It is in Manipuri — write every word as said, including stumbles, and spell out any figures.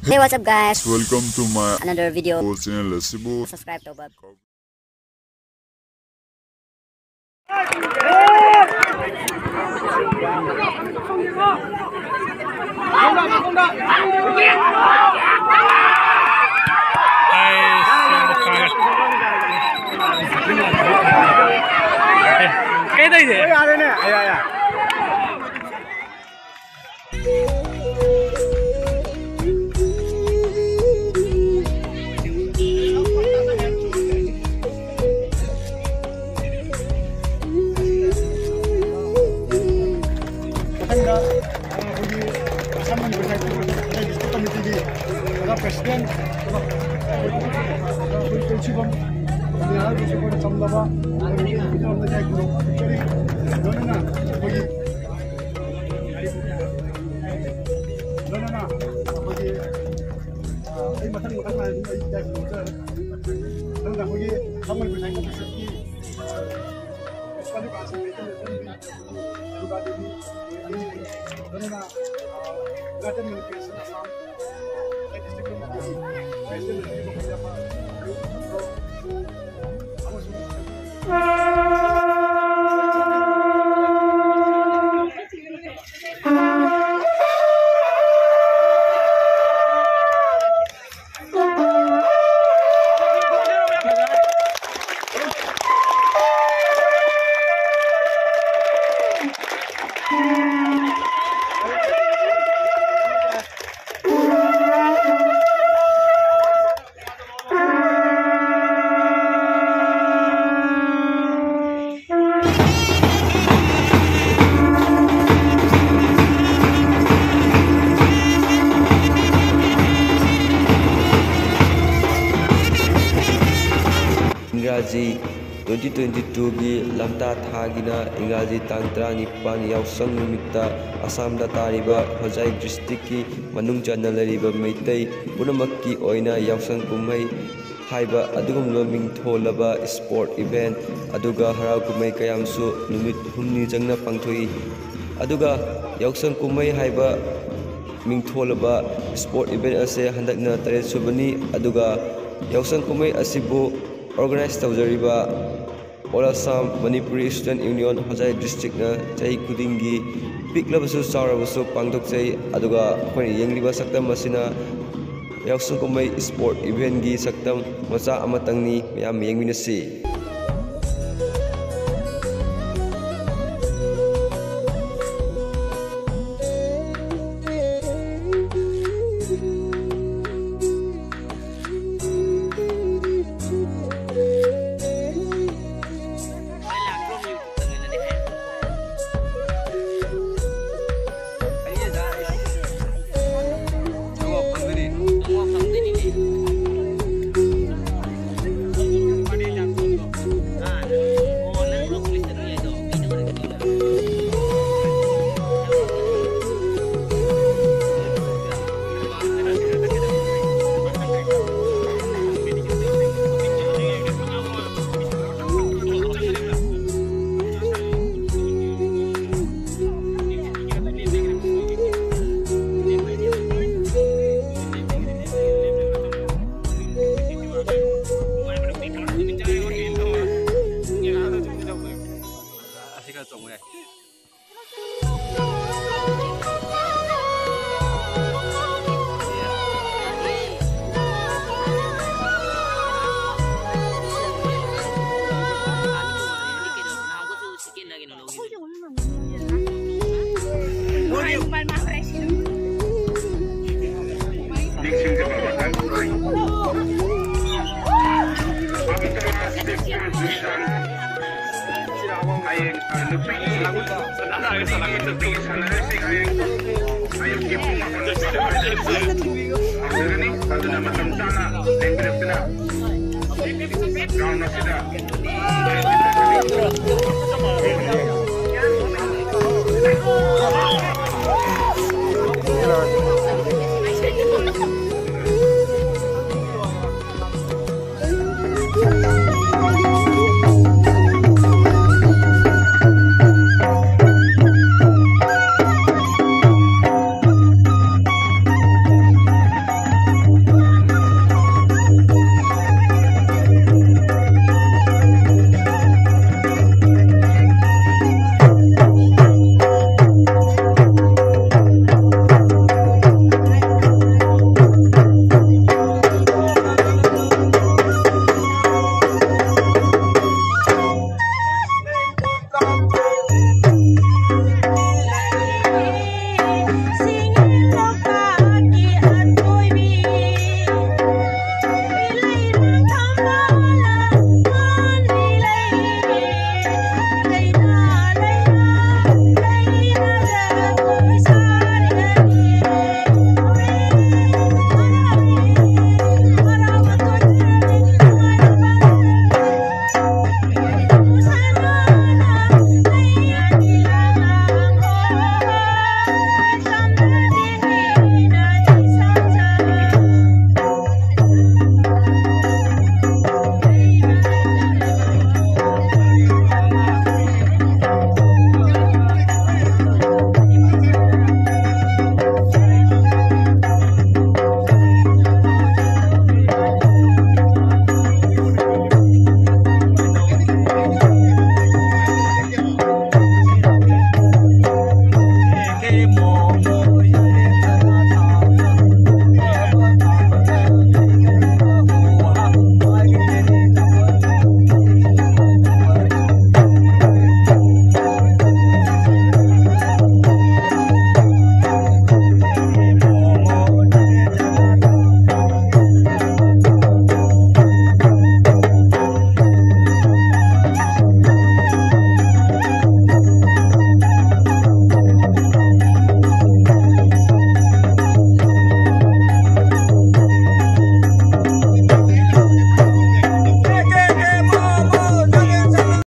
Hey, what's up, guys? Welcome to my another video channel, ꯑꯁꯤꯕꯨ subscribe ꯇꯧꯕ꯫ ꯀꯩꯗꯩꯗꯤ? ꯃꯊꯪꯗ, ꯑ, ꯑꯩꯈꯣꯏꯒꯤ ꯑꯁꯥꯝ ꯃꯅꯤꯄꯨꯔ ꯁꯥꯍꯤꯇ꯭ꯌ ꯄꯔꯤꯁꯠ ꯗꯤꯁꯇ꯭ꯔꯤꯛ ꯀꯃꯤꯇꯤꯒꯤ ꯑꯣꯖꯥ ꯄ꯭ꯔꯦꯁꯤꯗꯦꯟ, ꯑꯩꯈꯣꯏ ꯄꯨꯟꯁꯤꯕꯝ ꯍꯥꯏꯕꯁꯨ ꯑꯩꯈꯣꯏꯅ ꯆꯝꯂꯕ ꯂꯣꯏꯅꯅ ꯑꯩꯈꯣꯏꯒꯤ ꯂꯣꯏꯅꯅ ꯑꯩꯈꯣꯏꯒꯤ ꯑꯩ ꯃꯊꯪ ꯃꯊꯪ ꯍꯥꯏꯔꯗꯤ ꯑꯩ ꯃꯊꯪꯗ ꯑꯩꯈꯣꯏꯒꯤ ꯈꯝꯕ ꯄꯩꯁꯥꯒꯤ ꯄ꯭ꯔꯤꯟꯁꯤꯄꯜꯒꯤ ꯄ꯭ꯔꯤꯟꯁꯤꯄꯥꯜꯒꯤ ꯀꯥꯁꯦ ꯃꯩꯇꯩ ꯃꯩꯇꯩ ꯑꯗꯨꯒ ꯑꯗꯒꯤ ꯑꯩ ꯂꯣꯏꯅꯅ ꯒꯥꯔꯗꯦꯟ ꯃꯦꯅꯤꯐꯦꯁꯇꯣ ꯑꯁꯥꯝ ꯗꯤꯁꯇ꯭ꯔꯤꯛ ꯀꯃꯤꯇꯤꯒꯤ ꯄ꯭ꯔꯦꯁꯤꯗꯦꯟꯠ ꯑꯣꯏꯕ ꯑꯃꯁꯨꯡ ꯏꯪꯒ꯭ꯔꯥꯖꯤ twenty twenty-twoꯒꯤ ꯂꯝꯇꯥ ꯊꯥꯒꯤꯅ ꯏꯪꯒ꯭ꯔꯥꯖꯤ ꯇꯥꯡ ꯇꯔꯥꯅꯤꯄꯥꯟ ꯌꯥꯎꯁꯪ ꯅꯨꯃꯤꯠꯇ ꯑꯁꯥꯝꯗ ꯇꯥꯔꯤꯕ ꯍꯣꯖꯥꯏ ꯗꯤꯁꯇ꯭ꯔꯤꯛꯀꯤ ꯃꯅꯨꯡ ꯆꯟꯅ ꯂꯩꯔꯤꯕ ꯃꯩꯇꯩ ꯄꯨꯝꯅꯃꯛꯀꯤ ꯑꯣꯏꯅ ꯌꯥꯎꯁꯪ ꯀꯨꯝꯍꯩ ꯍꯥꯏꯕ ꯑꯗꯨꯒꯨꯝꯂꯕ ꯃꯤꯡꯊꯣꯜꯂꯕ ꯏꯁꯄꯣꯔꯠ ꯏꯚꯦꯟꯠ ꯑꯗꯨꯒ ꯍꯔꯥꯎ ꯀꯨꯝꯍꯩ ꯀꯌꯥ ꯑꯃꯁꯨ ꯅꯨꯃꯤꯠ ꯍꯨꯝꯅꯤ ꯆꯪꯅ ꯄꯥꯡꯊꯣꯛꯏ꯫ ꯑꯗꯨꯒ ꯌꯥꯎꯁꯪ ꯀꯨꯝꯍꯩ ꯍꯥꯏꯕ ꯃꯤꯡꯊꯣꯜꯂꯕ ꯏꯁꯄꯣꯔꯠ ꯏꯚꯦꯟꯠ ꯑꯁꯤ ꯍꯟꯗꯛꯅ ꯇꯔꯦꯠ ꯁꯨꯕꯅꯤ꯫ ꯑꯗꯨꯒ ꯌꯥꯎꯁꯪ ꯀꯨꯝꯍꯩ ꯑꯁꯤꯕꯨ ꯑꯣꯔꯒꯅꯥꯏꯖ ꯇꯧꯖꯔꯤꯕ All Assam Manipuri Student Union ꯍꯣꯖꯥꯏ ꯗꯤꯁꯇ꯭ꯔꯤꯛꯅ ꯆꯍꯤ ꯈꯨꯗꯤꯡꯒꯤ ꯄꯤꯛꯂꯕꯁꯨ ꯆꯥꯎꯔꯕꯁꯨ ꯄꯥꯡꯊꯣꯛꯆꯩ꯫ ꯑꯗꯨꯒ ꯑꯩꯈꯣꯏꯅ ꯌꯦꯡꯂꯤꯕ ꯁꯛꯇꯝ ꯑꯁꯤꯅ ꯌꯥꯎꯁꯪ ꯀꯨꯝꯍꯩ ꯏꯁꯄꯣꯔꯠ ꯏꯚꯦꯟꯠꯀꯤ ꯁꯛꯇꯝ ꯃꯆꯥ ꯑꯃꯇꯪꯅꯤ꯫ ꯃꯌꯥꯝ ꯌꯦꯡꯃꯤꯟꯅꯁꯤ꯫